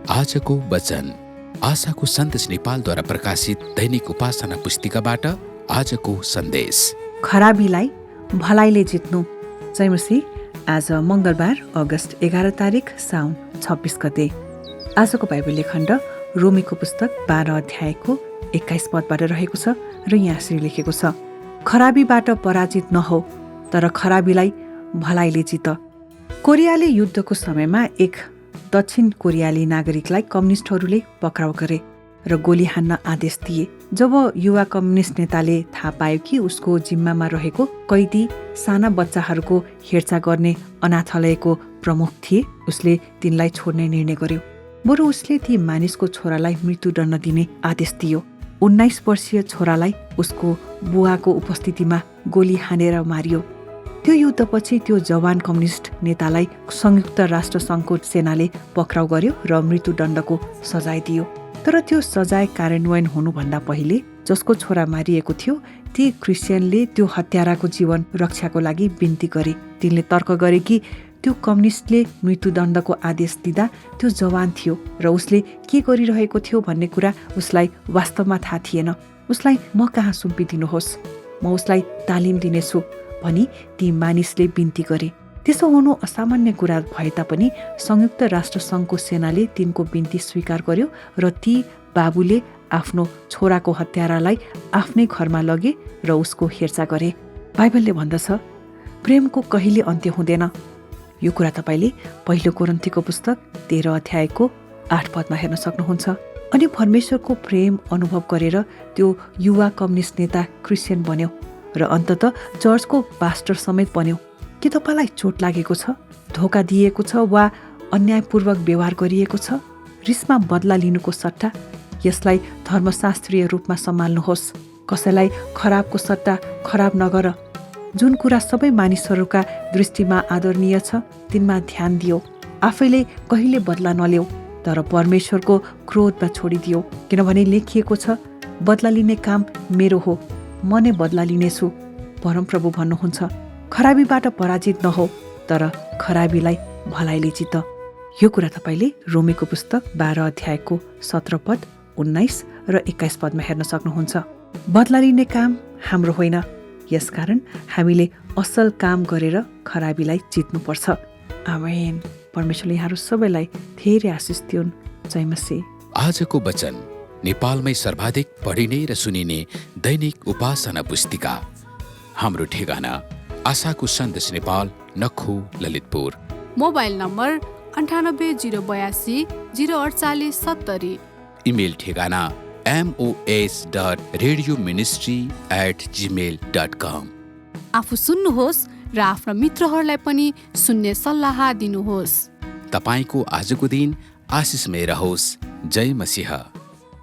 आजको वचन आशाको सन्देश नेपालद्वारा प्रकाशित दैनिक उपासना पुस्तिकाबाट आजको सन्देश। खराबीलाई भलाइले जित्नु। जय मसीह। आज मङ्गलबार अगस्त 11 तारिक साउन 26 गते। आजको बाइबल खण्ड रोमीको पुस्तक 12 अध्यायको 21 पदबाट रहेको छ र यहाँ यसरी लेखेको छ, खराबीबाट पराजित नहो, तर खराबीलाई भलाइले जित। कोरियाली युद्धको समयमा एक दक्षिण कोरियाली नागरिकलाई कम्युनिस्टहरूले पक्राउ गरे र गोली हान्न आदेश दिए। जब युवा कम्युनिस्ट नेताले थाहा पायो कि उसको जिम्मामा रहेको कैदी साना बच्चाहरूको हेरचाह गर्ने अनाथालयको प्रमुख थिए, उसले तिनलाई छोड्ने निर्णय गर्यो। बरु उसले ती मानिसको छोरालाई मृत्युदण्ड दिने आदेश दियो। 19 वर्षीय छोरालाई उसको बुवाको उपस्थितिमा गोली हानेर मारियो। त्यो युद्धपछि त्यो जवान कम्युनिस्ट नेतालाई संयुक्त राष्ट्र सङ्घको सेनाले पक्राउ गर्यो र मृत्युदण्डको सजाय दियो। तर त्यो सजाय कार्यान्वयन हुनुभन्दा पहिले जसको छोरा मारिएको थियो, ती क्रिस्चियनले त्यो हत्याराको जीवन रक्षाको लागि बिन्ती गरे। तिनले तर्क गरे कि त्यो कम्युनिस्टले मृत्युदण्डको आदेश दिँदा त्यो जवान थियो र उसले के गरिरहेको थियो भन्ने कुरा उसलाई वास्तवमा थाहा थिएन। उसलाई म कहाँ सुम्पिदिनुहोस्, म उसलाई तालिम दिनेछु भनी ती मानिसले बिन्ती गरे। त्यसो हुनु असामान्य कुरा भए तापनि संयुक्त राष्ट्र सङ्घको सेनाले तिनको बिन्ती स्वीकार गर्यो र ती बाबुले आफ्नो छोराको हत्यारालाई आफ्नै घरमा लगे र उसको हेरचाह गरे। बाइबलले भन्दछ, प्रेमको कहिले अन्त्य हुँदैन। यो कुरा तपाईँले पहिलो कोरिन्थीको पुस्तक 13 अध्यायको 8 पदमा हेर्न सक्नुहुन्छ। अनि परमेश्वरको प्रेम अनुभव गरेर त्यो युवा कम्युनिस्ट नेता क्रिस्चियन बन्यो र अन्ततः चर्चको पास्टर समेत बन्यो। के तपाईँलाई चोट लागेको छ, धोका दिएको छ वा अन्यायपूर्वक व्यवहार गरिएको छ? रिसमा बदला लिनुको सट्टा यसलाई धर्मशास्त्रीय रूपमा सम्हाल्नुहोस्। कसैलाई खराबको सट्टा खराब नगर। जुन कुरा सबै मानिसहरूका दृष्टिमा आदरणीय छ तिनमा ध्यान दियो। आफैले कहिले बदला नल्याऊ, तर परमेश्वरको क्रोधमा छोडिदियो, किनभने लेखिएको छ, बदला लिने काम मेरो हो, म नै बदला लिनेछु, परमप्रभु भन्नुहुन्छ। खराबीबाट पराजित नहो, तर खराबीलाई भलाइले जित। यो कुरा तपाईँले रोमीको पुस्तक 12 अध्यायको 17 पद, 19 र 21 पदमा हेर्न सक्नुहुन्छ। बदला लिने काम हाम्रो होइन, यसकारण हामीले असल काम गरेर खराबीलाई जित्नुपर्छ। आमेन। परमेश्वरले यहाँहरू सबैलाई धेरै आशिष दिउन्। जय मसीह। आजको वचन नेपालमै सर्वाधिक पढिने र सुनिने दैनिक उपासना पुस्तिका। हाम्रो ठेगाना आशाको सन्देश Nepal, Nakhu, Lalitpur. Mobile number 980820 04870। Email ठेगाना mos.radioministry@gmail.com। आफू सुन्नुहोस् र आफ्ना मित्रहरूलाई पनि सुन्ने सल्लाह दिनुहोस्। तपाईँको आजको दिन आशिषमय रहोस्। जय मसीह।